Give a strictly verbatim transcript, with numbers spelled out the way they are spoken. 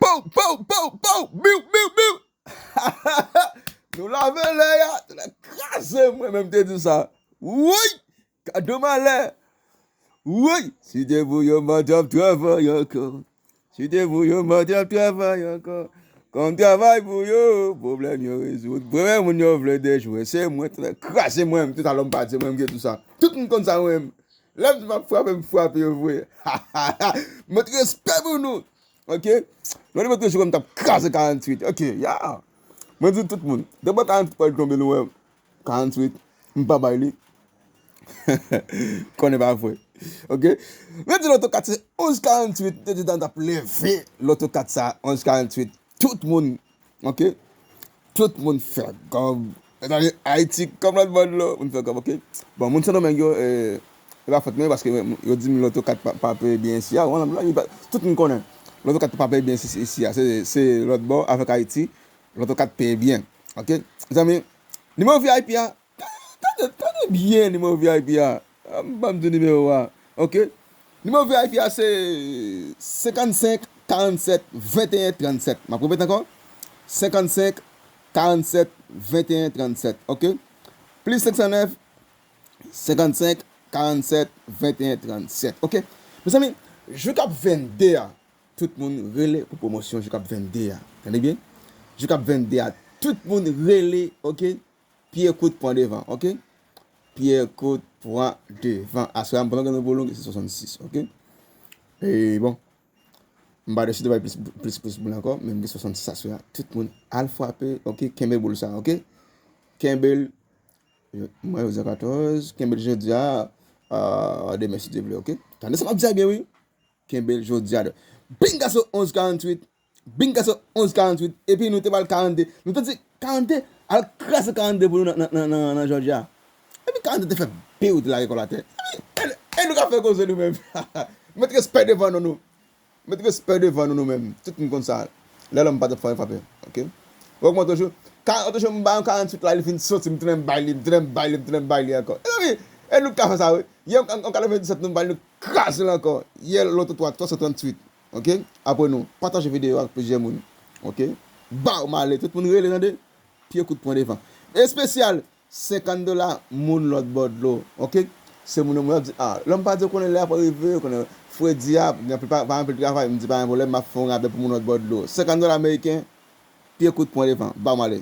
Pow, pow, pow, pow, biw, biw, biw. Nou lave lè a, tèt la kraze mwen menm te di sa. Woy! Gade malè. Woy! Si te pou yo, m pa t ap travay ankò. Si te pou yo, m pa t ap travay ankò. Kòm travay pou yo, pwoblèm yo rezoud. Premye moun yo vle dejwe, se mwen, tèt la kraze mwen, tout alò m pa di mwen, m gen tout sa. Tout moun konn sa mwen. Lè m di m ap frape, m frape yo vre. Met respè pou nou. Ok? Lè m di met respè, m t ap kraze karanntuit. Ok, ya. Mwen di tout moun, depi karanntuit pral tonbe, nou wè, karanntuit, m pa bay li. Konnen pa vre. Ok? Mwen di loto kat se onz karanntuit, te di dan t ap leve loto kat sa, onz karanntuit. Tout moun, ok? Tout moun fè kòb. Etazini, Ayiti, kòm lòt bò dlo, moun fè kòb, ok? Bon, moun Sendomeng yo, eh, e pa fòt mwen, paske yo di m loto kat pa, pa peye byen isi a, wè, la, tout moun konnen. Loto kat pa peye byen isi, isi a, se, se lòt bò, avèk Ayiti, loto kat peye byen, ok? Zanmi, nimewo V I P a, tande, tande byen nimewo V I P a. Ah, m pa m di nimewo a. Ok? Nimewo V I P a se senkannsenk karannsèt venteyen trannsèt. M ap repete ankò. Senkannsenk karannsèt venteyen trannsèt. Ok? Plis senk san nèf, senkannsenk karannsèt venteyen trannsèt. Ok? Mezanmi, jou k ap vennde a, tout moun rele pou pwomosyon jou k ap vennde a. Tande byen? Jou k ap vennde a, tout moun rele, ok? Pye kout pran devan, ok? Pye kout pran devan. Aswè a, m pandan ke nou pwolonge, se swasannsis, ok? E bon, m pa deside bay plis, plis, plis boul ankò, men m gen swasannsis aswè a. Tout moun al frape, ok? Kenbe boul sa, ok? Kenbe l, mwen, jodi a katòz, kenbe l jodi a, ah, demen, si Dye vle, ok? Tande sa m ap di a byen, wi. Kenbe l jodi a. Bingaso onz karanntuit. Bingaso onz karanntuit. Epi nou te ba l karannde. Nou te di karannde, al kraze karannde pou nou nan, nan, nan, nan, nan Jòji a. Epi karannde te fè biw, te lage kò l atè. Epi, e, e nou ka fè koze nou menm. Met respè devan nou, nou. Met respè devan nou, nou menm. Tout moun konn sa. Lè lòm pa t ap fè frape. Ok? Wè kòman otochou, ka, otochou m ba yon karanntuit la, li fin soti, m tounen m bay li, m tounen m bay li, m tounen m bay li ankò. E zanmi, e nou ka fè sa, wi. Yè, an, an katrevenndisèt, nou m bay li, nou kraze l ankò. Yè, loto twa, twa san tranntuit. Ok? Apre nou, pataje videyo a ak plizyè moun. Ok? Ba w male, tout moun rele, tande? Pye kout pran devan. Espesyal, senkant dola, moun lòt bò dlo. Ok? Se moun yo, moun yo ap di, ah, lòm pa di w konnen lè a pral rive, konnen fredi a, gen anpil pa, pa anpil travay, m di pa gen pwoblèm, m ap fè yon rabè pou moun lòt bò dlo. Senkant dola ameriken, pye kout pran devan, ba w male.